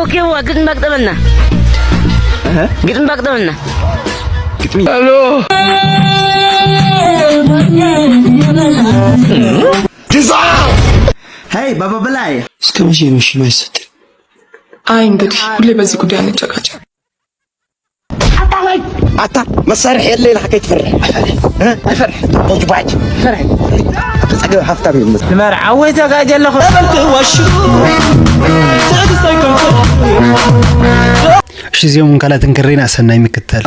ኦኬ፣ ዋ፣ ግጥም ባግጠመልና። ግጥም ባግጠመልና። ሄይ ባባ በላይ፣ እስከ መቼ ነው እሺ የማይሰጥ? አይ እንግዲህ ሁሌ በዚህ ጉዳይ አንጨቃጨቅ። ኣታ መሳርሒ የለ ኢልካ ከይትፈርሕ። ኣይፈርሕ። ኣይፈርሕ። ቦጅ ባጅ። ፈርሕ። ኣጸገብ ሃፍታም እዩ። ንመርዓ ወይ ተጋጀ ኣለኹ። እሺ እዚኦም ካልኣትን ክሬና ሰናይ ምክተል።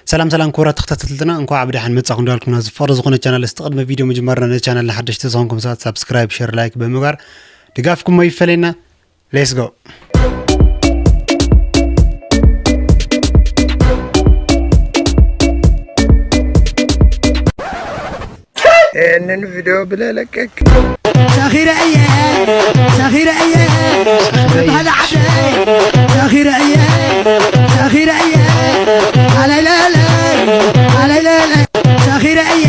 ሰላም ሰላም ክቡራት ተኸታተልትና፣ እንኳዕ ብደሓን መጻኹም እንዳልኩም፣ ናዚ ፍቕሪ ዝኾነ ቻናል እስቲ ቅድሚ ቪድዮ ምጅማርና ነዚ ቻናል ንሓደሽቲ ዝኾንኩም ሰባት ሳብስክራይብ፣ ሸር፣ ላይክ ብምግባር ድጋፍኩም ኣይፈለየና። Let's go። ይህንን ቪዲዮ ብለህ ለቀቅ። ሰኺረ እየ ሰኺረ እየ በባህሊ ዓደይ ሰኺረ እየ ሰኺረ እየ ኣለይለለይ ኣለይለለይ ሰኺረ እየ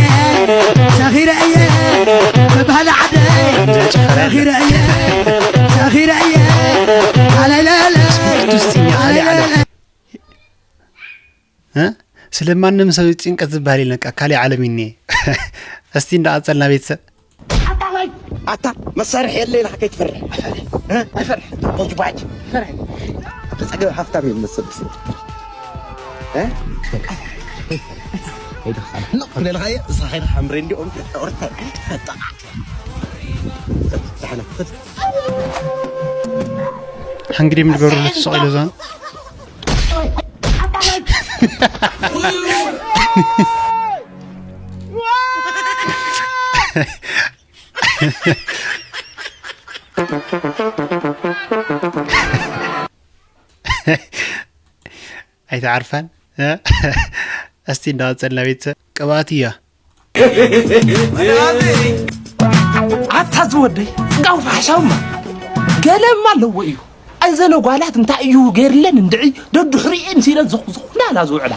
ሰኺረ እየ በባህሊ ዓደይ ሰኺረ እየ ሰኺረ እየ ኣለይለለይ ኣለይለለይ እ? ስለ ማንም ሰብ ጭንቀት ዝበሃል የለን። በቃ ካልእ ዓለም እዩ እኒኤ። እስቲ እንዳቐጸልና ቤተሰብ። ኣታ መሳርሒ የለ ኢልካ ከይትፈርሕ። እ? ኣይፈርሕ። ቦጅ ባጅ። ፈርሕ። ኣጸገብ ሃፍታም እዩ ዝመስል። እ? ከይድኻ። ንቕ ብለልካዮ፣ እዛ ከይድኻ ምሬ እንዲኦም ኦርታ። ዳሕና፣ ኽድ። ሓንግዲ ምድገሩ ልትስቕ ኢሉ ዞን። ኣይትዓርፋን። እስቲ እንዳቐጸልና ቤተሰብ ቅብኣት እያ። ኣታ ዝወደይ ጽጋው ፋሕሻውማ ገለማ ኣለዎ እዩ። ኣይ ዘለ ጓላት እንታይ እዩ ገይርለን እንድዒ ደድሕሪኤን ሲለን ዝኹ- ዝኹናላ ዝውዕላ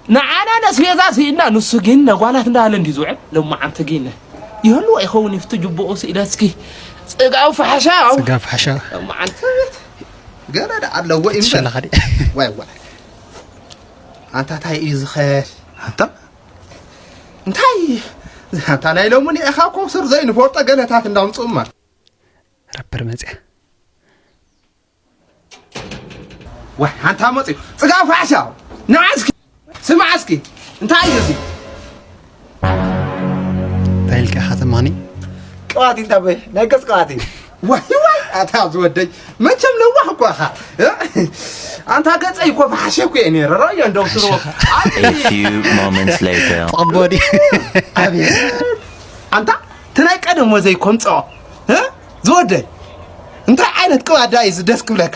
ንዓና ነስቤዛ ስኢና ንሱ ግን ነጓላት እንዳበለ እንዲ ዝውዕል። ለማዓንቲ ግን ይህሉ ኣይኸውን ይፍቱ ጅቦኡ ስኢለ እስኪ ጽጋው ፋሕሻው ጽጋው ፋሕሻው። ለማዓንቲ ቤት ገለ ዳ ኣለዎ እዩ ትሸላ ኸዲ ዋይ ዋይ ኣንታ ታይ እዩ ዝኸድ ኣንታ እንታይ ኣንታ ናይ ሎሙን ኢኻ ኮምስር ዘይንፈልጦ ገለታት እንዳምጽኡማ ረፐር መጽያ ዋይ ኣንታ መጽዩ ጽጋብ ፋሕሻ ንዓ እስኪ ስማዕ እስኪ እንታይ እዩ እዚ እንታይ ኢልካ ኢኻ ተማኒ ቅባቲ እንታይ በይ ናይ ገጽ ቅባቲ ዋይ ዋይ ኣታ ዝወደይ መቸም ለዋህ እኮ ኢኻ እ? ኣንታ ገጸይ እኮ ፋሕሸ እኮ እየ ነይረ ረዮ እንደው ስርዎ A few moments later. ተቐቦዲ ኣቤት ኣንታ እቲ ናይ ቀደም ወዘይ ኮምፅኦ እ? ዝወደይ እንታይ ዓይነት ቅባዳ እዩ ደስ ክብለካ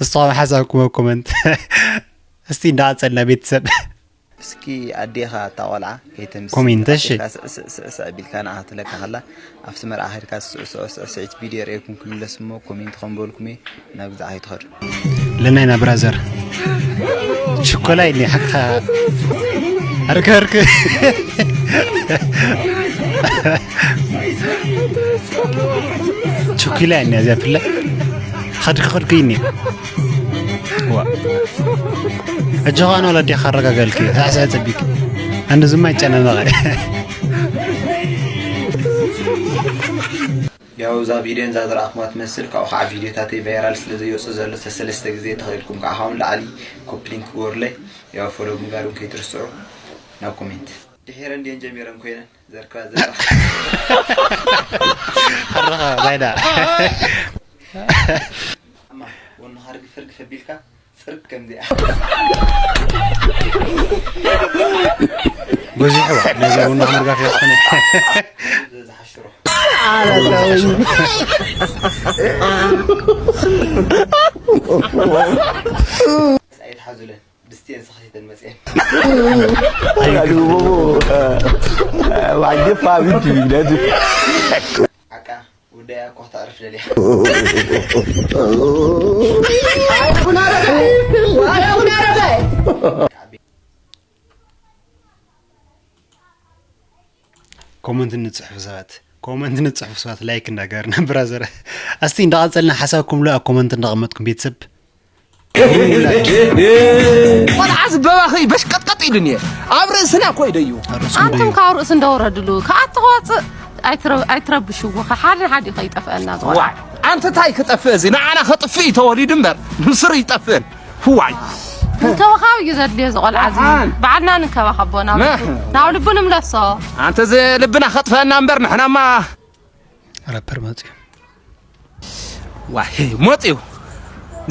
እስኹም ሓሳብኩም ኣብ ኮመንት እስቲ እንዳቐፀልና ቤተሰብ እስኪ ኣዴኻ እታ ቆልዓ ከይተምሲ ኮሜንት፣ እሺ። ስዕስዕ ቢልካ ንዓ ትለካ ከላ ኣብቲ መርዓ ከድካ ስዕስዕ ስዕስዒት ቪድዮ ርእየኩም ክምለስ እሞ ኮሜንት ከም በልኩም እየ ናብ ግዛዕ ከይትኸዱ ለናይና ብራዘር ሽኮላ ኢኒ ሓቅኻ ኣርከ ኣርከ ችኩላ እኒያ እዚኣ ፍለ ኸድኪ ኸድኪ እኒ ዋ እጆኻ ንወለዲኻ ኣረጋጋልኪ ሳዕሳዕ ጸቢቅ ኣንድ ዝማ ይጨናነቐ ያው እዛ ቪድዮን እዛ ዝረኣኹማ ትመስል ካብኡ ከዓ ቪድዮታተይ ቫይራል ስለ ዘይወፅእ ዘሎ ሰለስተ ግዜ ተኸኢልኩም ከዓ ካብኡ ንላዕሊ ኮፕሊንክ ግበሩለይ ያው ፎሎ ምግባር እውን ከይትርስዑ ናብ ኮሜንት ድሒረን ድየን ጀሚረን ኮይነን ዘርክባ ዘርባ ኣረኻ ባይዳ እማ ጎንኻ ርግፍ ርግፍ ኣቢልካ ፅርግ ከምዚኣ በዚሕዋ ነዚ እውን መርጋፍ ይኾነ። ኣይትሓዙለን ድስቲኤን ሰኽሲተን መፅኤን ዋጀፋ ብንቲ ይብለቱ ዓቃ ጉዳያ እኮ ክተዕርፍ ደልያ ኮመንት ንጽሕፉ ሰባት ኮመንት ንጽሕፉ ሰባት ላይክ እንዳገበርና ብራዘር። እስቲ እንዳቐጸልና ሓሳብኩም ሉ ኣብ ኮመንት እንዳቐመጥኩም ቤተሰብ። ቆልዓ ዝበባኺ በሽቀጥቀጥ ኢሉኒ ኣብ ርእስና እኮ ኢደዩ ኣንቱም ካብ ርእሲ እንደወረድሉ ከኣቲ ክወፅእ ኣይትረ- ኣይትረብሽዎ ሓደ ሓደ ከይጠፍአና ዝቆልዓ ዋይ ኣንተ ታይ ክጠፍእ እዚ ንዓና ከጥፍእ እዩ ተወሊዱ እምበር ንስሩ ይጠፍእን ዋይ እንክብኻብ እዩ ዘድልዮ እዚ ቆልዓ እዚ በዓልና ንከባኸቦ ናብ ልቡ- ናብ ልቡ ንምለሶ ኣንተ እዚ ልብና ከጥፈአና እምበር ንሕናማ ራፐር መፅዩ ዋይ መፅዩ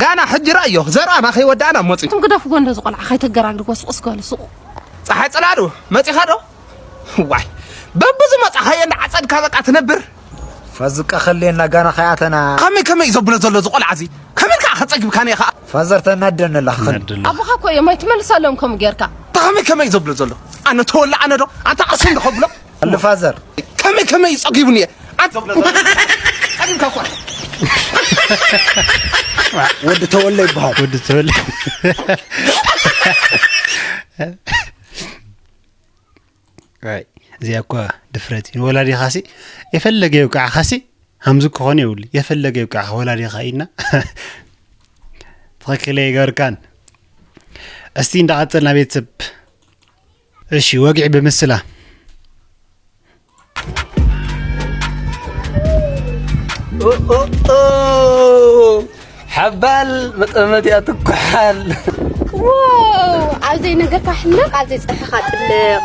ጋና ሕጂ ረእዮ ዘርኣና ከይወዳእና መፅዩ ኣንቱም ግደፍዎ እንደዚ ቆልዓ ከይተገራግርዎ ስቕ ስበሉ ስቑ ፀሓይ ፅላሉ መፂኻ ዶ ዋይ በብዝመፃኻዮ እንዳዓፀድካ በቃ ትነብር ፈዝቃ ከልየና ጋና ከይኣተና ከመይ ከመይ እዩ ዘብሎ ዘሎ እዚ ቆልዓ እዚ ከመይ ከዓ ከፀግብካ ነ ከዓ ፋዘር ተናደኒ ኣላ ክኸል ኣቦኻ እኮ እዮም ኣይትመልሰሎም ከምኡ ጌርካ ከመይ ከመይ እዩ ዘብሎ ዘሎ ኣነ ተወላ ኣነ ዶ ኣንታ ዓርሱ እንዶ ከብሎ ኣሉ ፋዘር ከመይ ከመይ እዩ ፀጊቡኒ እየ ኣንተ ዘብሎ ዘሎ ፀጊብካ እኮ ወዲ ተወለ ይበሃል ወዲ ተወለ እዚኣ እኳ ድፍረት እዩ ንወላዲኻሲ የፈለገ ይውቃዕኻሲ ሃምዚ ክኾን የብሉ የፈለገ ይውቃዕኻ ወላዲኻ ኢና ትኽክለ ይገርካን እስቲ እንዳቐፀልና ቤተሰብ እሺ ወግዒ ብምስላ ሓባል መጠመቲያ ትኩሓል ዋው ኣብ ዘይነገርካ ሕመቕ ኣብ ዘይፀሐኻ ጥልቕ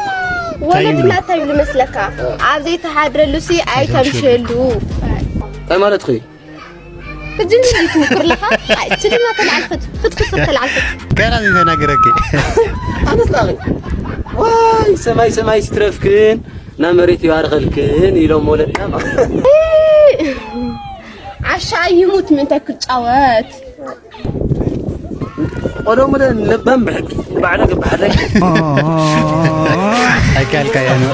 ወለድና እንታይ ይብሉ መስለካ ኣብ ዘይተሃድረሉሲ ኣይተምሸሉ እንታይ ማለት ኹ ሕጂ ንዚ ትምክር ለኻ እቺ ድማ ተላዕልኽት ክትክትክ ተላዕልኽት ገና ዘይተናገረኪ ኣነስ ላኺ ዋይ ሰማይ ሰማይ ስትረፍክን ናብ መሬት ይባርኸልክን ኢሎም ወለድና ዓሻ ይሙት ምንታይ ክጫወት ቆደሙ ደ ለባም ብሕቂ ባዕለ ግባሕለይ ኣይካልካያ ነው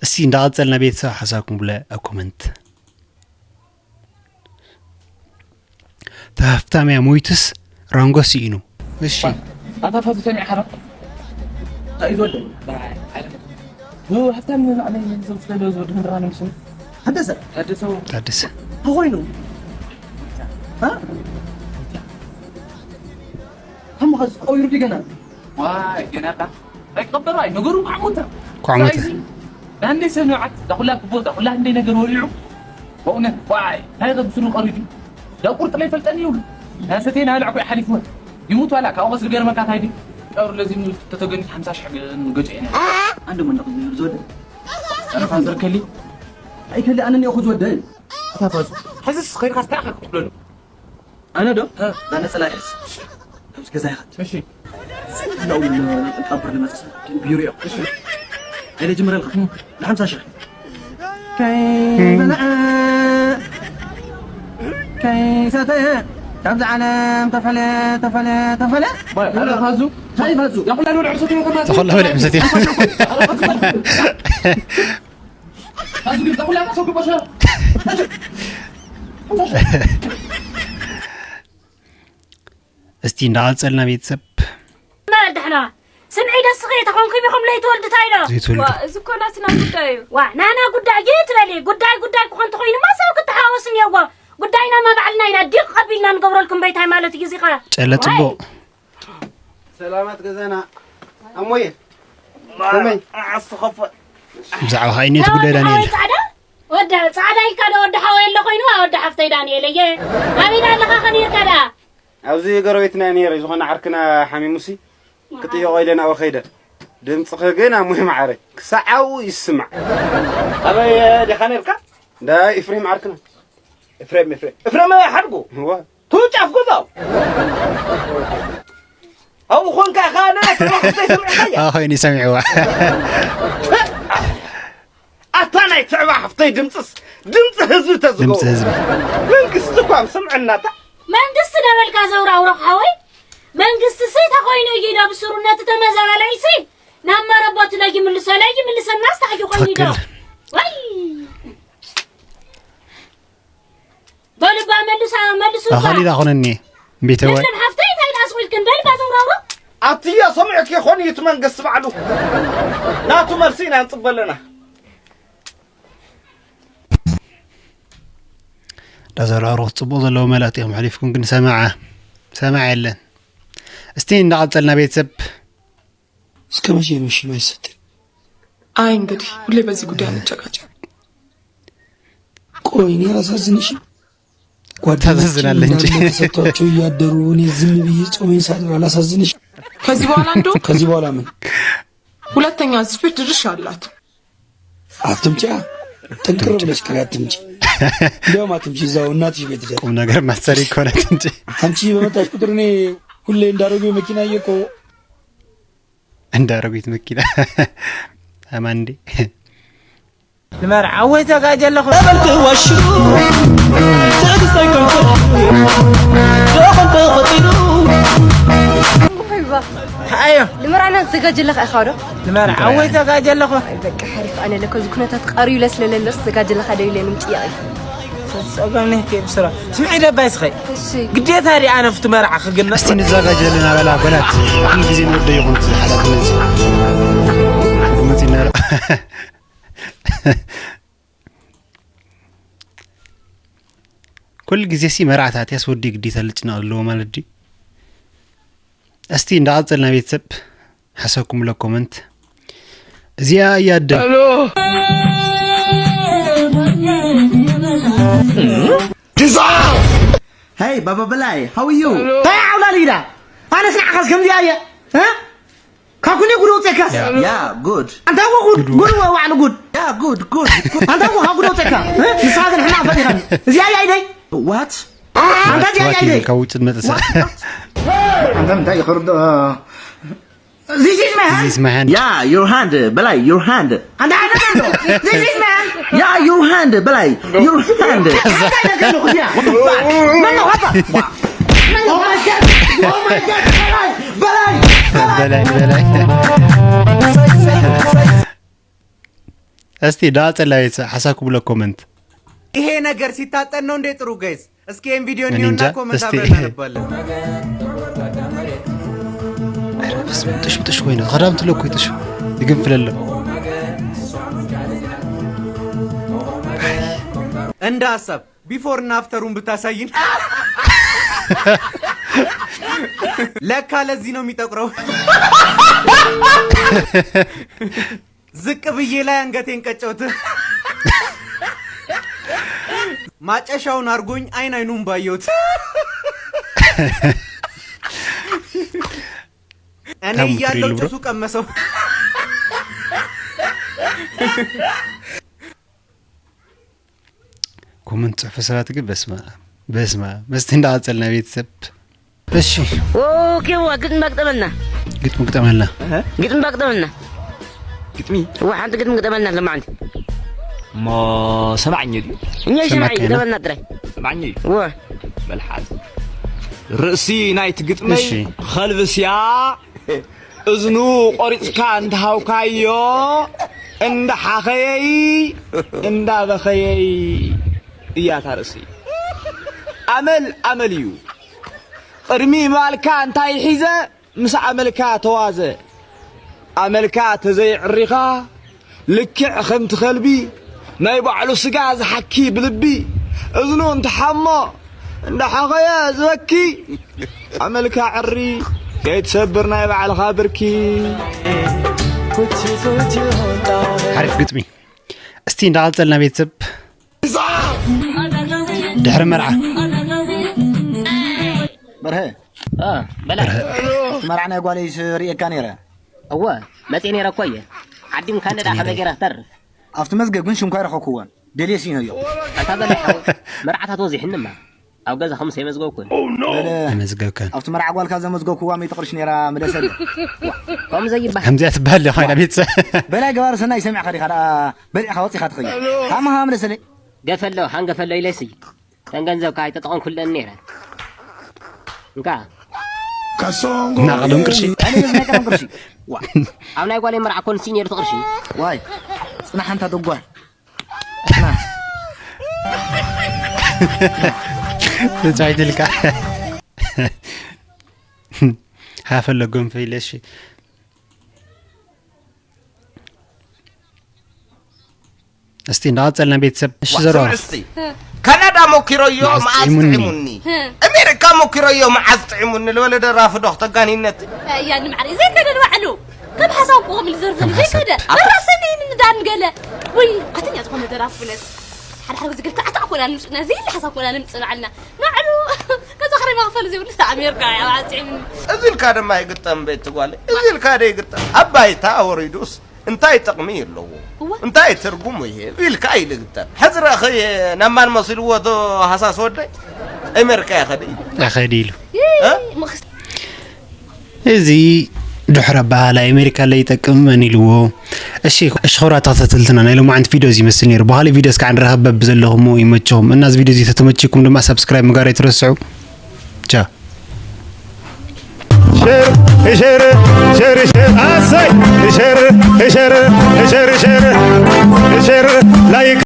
እስቲ እንዳቐጸልና ቤተሰብ ሓሳብኩም ብለ ኣብ ኮመንት ተሃፍታምያ ሞይቱስ ራንጎ ስኢኑ እሺ ኣታ ፋቱ ሰሚዕካ ዶ እንታይ እዩ ዝወደ ብሃፍታም ንባዕለይ ዝወስደዶ ዝወድን ብርሃን ምስሉ ታደሰ ታደሰ ታደሰ ተኾይኑ ከመኸ ዝቀይሩ ድዩ ገና ዋይ ገና ዳ ኣይቀበራይ ነገሩ ኳዕሙታ ኳዕሙታ ናንደይ ሰብ ንብዓት እዛ ኩላ ክቦ እዛ ኩላ ክንደይ ነገር ወሊዑ በእውነት ዋይ ናይ ቐብስሩ ቀሪዱ ዳ ቁርጥ ላይ ፈልጠኒ ይብሉ ናሰተይ ናልዕኩ ሓሊፍወት ይሙት ዋላ ካብኡ ቐስ ዝገርመካ ታይ ድዩ ቀብሩ ለዚ ተተገኒት ሓምሳ ሽሕ ገጨ ኢና ኣንድ መንደቕ ዝብል ዝወደ ፋዘር ከሊ ኣይከሊ ኣነ ኒኦኹ ዝወደ ኣታ ፋዙ ሕዝስ ኸይድካ ስታኻ ክትብለሉ ኣነ ዶ ዛነ ጽላይሕስ ኣብዚ ገዛ ይኸት እሺ ለው ቀብር ልመጽእ ቢሮ እዮም እሺ ኣይለ ጅምረልካ ንሓምሳ ሽሕ ከይበልዐ ከይሰተየ ካብዚ ዓለም ተፈለ ተፈለ ተፈለ ፋዙ ታይ ፋዙ ያኹላ ወደ ዕሰት ይኸማ ተኸላ ወደ ዕሰት እስቲ እንዳቐጸልና ቤተሰብ ደሕና ስምዒ ደስኺ ተኾንኩም ኢኹም ለይትወልድ ታይ ዶ ዘይትወልድ እዚ እኮ ናትና ጉዳይ እዩ ዋ ናና ጉዳይ ይትበሊ ጉዳይ ጉዳይ ክኾን ተኾይኑማ ሰብ ክትሓወስ እኒኦዎ ጉዳይናማ ባዕልና ኢና ዲቕ ቀቢልና ንገብረልኩም በይታይ ማለት እዩ እዚኻ ጨለ ጽቡቕ ሰላማት ገዛና ኣሞየ ከመይ ዓስቲ ኸፈ ብዛዕባ ኸዓ ኢነት ጉዳይ ዳንኤል ወደ ጻዕዳ ኢልካ ዶ ወዲ ሓወይ ኣሎ ኮይኑ ወዲ ሓፍተይ ዳንኤል እየ ኣበይና ኣለኻ ከኒርካ ደኣ ኣብዚ ጎረቤትና ነይረ ዝኾነ ዓርክና ሓሚሙሲ ክጥየቆ ኢለ ናብኡ ከይደ ድምፅኺ ግን ኣሞየ መዓረይ ክሳዕ ኣብኡ ይስማዕ ኣበይ ዲኻ ነርካ እንዳ ኢፍሬም ዓርክና ኢፍሬም ኢፍሬም ኢፍሬም ሓድጉ እወ ቱ ጫፍ ገዛው ኣብኡ ኾንካ ኢኻ ነቲ ሓፍተይ ሰሚዕኻያ? ኣዎ፣ ኮይኑ ሰሚዕዋ። ኣታ ናይ ትዕባ ሓፍተይ ድምፅስ፣ ድምፂ ህዝቢ ተዝገብሮ። ድምፂ ህዝቢ። መንግስቲ እኳ ምስምዐናታ። መንግስቲ ነበልካ ዘውራውሮ ሓወይ፣ መንግስቲ ሲ ተኾይኑ እዩ ኢሎ ብስሩ ነቲ ተመዛባላይ ሲ ናብ መረበቱ ለይምልሶ፣ ለይምልሰናስ ታሕዩ ኮይኑ ኢሎ። ትኽክል። ወይ! በሉ እባ መልሱ፣ መልሱ እባ። ኣኸሊዳ ኾነኒ፣ ቤተወይ። ለምለም ሓፍተይ፣ እንታይ ኢላ ኣስቑልክን? በል እባ ዘውራውሮ። ኣትያ ሰሚዕኪ ይኾን እዩ እቲ መንግስቲ ባዕሉ። ናቱ መልሲ ኢና ንጽበ ኣለና። ዳዘውራውሮ ጽቡቕ ዘለዎ መልእኽቲ ኢኹም ኣሕሊፍኩም፣ ግን ሰማዓ፣ ሰማዓ የለን። እስቲ እንዳቐጸልና ቤተሰብ። እስከ መቼ ነው እሺ የማይሰጥ? አይ እንግዲህ ሁሌ በዚህ ጉዳይ አንጨቃጨቅ። ቆይ እኔ አላሳዝንሽም? ጓደኞቼ ታሳዝናለህ እንጂ። እንዳለ ተሰጥቷቸው እያደሩ እኔ ዝም ብዬ ጾሜን ሳድር አላሳዝንሽም? ከዚህ በኋላ እንደውም ከዚህ በኋላ ምን? ሁለተኛ እዚህ ቤት ድርሻ አላት። አትምጪ፣ ጥንቅር ብለሽ ቅሪ አትምጪ። እንዲያውም አትምጪ፣ እዛው እናትሽ ቤት ደር። ቁም ነገር ማሰሪ እኮ ናት እንጂ። አንቺ በመጣሽ ቁጥር እኔ ሁሌ እንዳሮጌ መኪና እየኮ እንዳሮጌት መኪና። አማንዴ። ንመርዓ ወይ ተጋጀ ኣለኹ። ነበልቲ ዋሽሩ ትዕግስት ኣይኮንኩ ዶኾን ተኸጢሩ። ኣዮ። ንመርዓና ትዘጋጀ ኣለኻ ኢኻ ዶ? ንመርዓ ወይ ተጋጀ ኣለኹ። ኣይ በቃ ሓሪፍ፣ ኣነ ለኮ እዚ ኩነታት ቀርዩ ለስለለለስ ትዘጋጀ ኣለኻ ዶ ኢለ ንምጥያቕ እዩ። ጸገም ነህ ከይብስራ። ስምዒ ደባይ ስኸይ። እሺ። ግዴታ ዲ ኣነ ፍቲ መርዓ ክግነ። እስቲ ንዘጋጀ ኣለና በላ በላት። ኩሉ ግዜ ንወዶ ይኹን እቲ ሓላፍነት። መጺና ኣሎ። ኩሉ ግዜ ሲ መርዓታት ያስ ወዲ ግዴታ ልጭነቕ ኣለዎ ማለት ድዩ? እስቲ እንዳቐጸልና ቤተሰብ ሓሳብኩም ለ ኮመንት። እዚኣ እያ ኣደ። Hey, Baba Balai, how are you? Hey, ዓውላል ኢዳ። ኣነስ ንዓኻስ ከምዚኣ እየ። እ? ካብ ኩሉ ጉድ ኣውፅእካስ። ያ። Yeah, good. ኣንታ እኮ ጉድ፣ ጉድ። ጉድ ወ-፣ ዋዕሉ ጉድ። Yeah, good, good, good. ኣንታ እኮ ካብ ጉድ ኣውፅእካ። እ? ንስኻ ግን ሕማቕ ፈጢራኒ። እዚኣ እያ ኢደይ። What? ኣንታ እዚኣ እያ ዋት ኢደይ። ኢልካ ውጭ መጥሰ። What? What? ኣንታ እንታይ ይኸርዶ? This is my hand. This is my hand. Yeah, your hand, Balai, your hand. And I don't know. This is my hand. Yeah, your hand, Balai, your hand. What the fuck? No, no, what the fuck? Oh my God! Oh my God! Balai! Balai! በላይ፣ በላይ። እስቲ ዳጸላ ቤተሰብ ሓሳብ ክብሎ ኮመንት። ይሄ ነገር ሲታጠን ነው እንዴ ጥሩ ጋይስ? እስኪ ይሄን ቪዲዮ እኔ እንየውና እንጃ፣ ኮመንት እስቲ። አብረን እናነባለን። ኧረ በስመ አብ፣ ጥሽ ብጥሽ ኮይኑ፣ ኸዳም ትለኩ ጥሽ ይግንፍለሎ። እንደ ሐሳብ ቢፎር እና አፍተሩን ብታሳይን። ለካ ለዚህ ነው የሚጠቁረው። ዝቅ ብዬ ላይ አንገቴን ቀጨውት። ማጨሻውን አርጎኝ አይን አይኑን ባየሁት። እኔ ታሙ እያለሁ ትሪሉ ብሎ። ጭሱ ቀመሰው። ኮመንት ጽሑፍ ሰባት ግን በስመ አብ፣ በስመ አብ። መስቲ እንዳቐጸልና ቤተሰብ። እሺ። ኦኬ፣ ዋ፣ ግጥሚ ባግጠመልና። ግጥሚ ግጠመልና። ግጥሚ ባግጠመልና። ግጥሚ? ዋ፣ ሓንቲ ግጥሚ ግጠመልና፣ ለማዓንቲ። እሞ ሰማዕኝ ድዩ? እኛ ሰማዕካ ሰማዕኝ ኢና። ግጠመልና ጥራይ። ሰማዕኝ እዩ። ዋ። በል ሓዝ። ርእሲ ናይቲ ግጥመይ እሺ። ኸልብስያ እዝኑ ቆሪጽካ እንተሃውካዮ፣ እንዳሓኸየይ፣ እንዳበኸየይ እያ እታ ርእሲ። ኣመል ኣመል እዩ። ቅድሚ ምባልካ እንታይ ሒዘ፣ ምስ ኣመልካ ተዋዘ። ኣመልካ ተዘይዕሪኻ፣ ልክዕ ከምቲ ከልቢ ናይ ባዕሉ ስጋ ዝሓኪ ብልቢ፣ እዝኑ እንትሓሞ እንዳሓኸየ ዝበኪ፣ ኣመልካ ዕሪ ከይትሰብር ናይ ባዕልኻ ብርኪ። ሓሪፍ ግጥሚ። እስቲ እንዳቐጸልና ቤተሰብ። ድሕሪ መርዓ። በርሀ። አ፣ በላ። በርሀ። እቲ መርዓ ናይ ጓለይስ ርእየካ ነይረ። እወ፣ መጽየ ነይረ እኮ እየ። ዓዲም ካነዳ መጽየ ነይረ። ከመይ ገይረ ክተርፍ? ኣብቲ መዝገብ ግን ሽምኳ ኣይረኸብክዎን። ደልየ ስኢነዮ። ኣንታ በላይ ሓወይ፣ መርዓታት ወዚሕንማ። ኣብ ገዛኹምስ የመዝገብኩ? በለ፣ ተመዝገብካ ኣብቲ መርዓ ጓልካ ዘመዝገብክዋ ሚእቲ ቅርሺ ነይራ፣ ምለሰለ። ከምኡ ዘይበሃል። ከምዚኣ ትበሃል ዲኻ ኮይና ቤተሰብ በላይ ገባር ሰናይ ሰሚዕካ ዲኻ ደኣ? በሊዕኻ ወፂኻ ትኸይድ። ሃምሃ፣ ምለሰለይ። ገፈሎ፣ ሓንገፈሎ ኢለሲ። ተን ገንዘብካ ኣይተጠቐምኩለን ነይረ። እንካ፣ ናቕሎም ቅርሺ ኣነ እዚ ናይ ቀደም ቅርሺ። ዋ፣ ኣብ ናይ ጓለይ መርዓ ኮንሲ ነይሩ እቲ ቅርሺ። ዋይ፣ ፅናሕ ኣንታ ደጓል። ተጻይትልካ ሃፈሎ ጎንፈ ኢለሽ እስቲ እንዳቐጸልና ቤተሰብ እሺ ዘረባ ስምዕስቲ ካናዳ ሞኪረዮ መዓዝ መዓዝ ጥዒሙኒ? ጥዒሙኒ ኣሜሪካ ሞኪረዮ መዓዝ ጥዒሙኒ ልበለ ደራፊ ዶ ክተጋኒነት እያ ንምዓሪ ዘይከደ ንባዕሉ ከም ሓሳብ ክቕም ዝዘርዘር ዘይከደ መራሰኒ ንዳን ገለ ወይ ዓተኛ ዝኾነ ደራፊ ብለት ሓደ ሓደ ግዜ ገልካ ኣታ ኮላ ንምጽና ዘይለ ሓሳብ ኮላ ንምጽ ባዕልና ንባዕሉ ከዛ ክረ መኽፈል ዘይብሉ ኣሜሪካ ኣባጽዕኒ እዚ ኢልካ ድማ ይግጠም ቤት ትጓለ እዚ ኢልካ ደ ይግጠም ኣብ ባይታ ወሪዱስ እንታይ ጥቕሚ ኣለዎ እወ። እንታይ ትርጉሙ ይህብ ኢልካ ይልግጠም ሕዚ ረኸ ናማን መሲልዎ ዶ ሃሳስ ወደይ ኣሜሪካ ይኸደ እዩ ኣኸዲ ኢሉ እ? ምኽስ እዚ ድሕሪ ኣባሃላይ ኣሜሪካ ለይጠቅም መን ኢልዎ እሺ እሺ ክብራት ተኸታተልትና ናይ ሎማዓንቲ ቪድዮ እዚ ይመስል ነይሩ ብኻሊእ ቪድዮ እስካዕ ንራኸብ በብዘለኹሞ ይመችኹም እና እዚ ቪድዮ እዚ ተተመችኩም ድማ ሳብስክራይብ ምግባር ኣይትረስዑ ቻ ሸር ሸር ሸር ሸር ኣሰይ ሸር ሸር ሸር ሸር ሸር ላይክ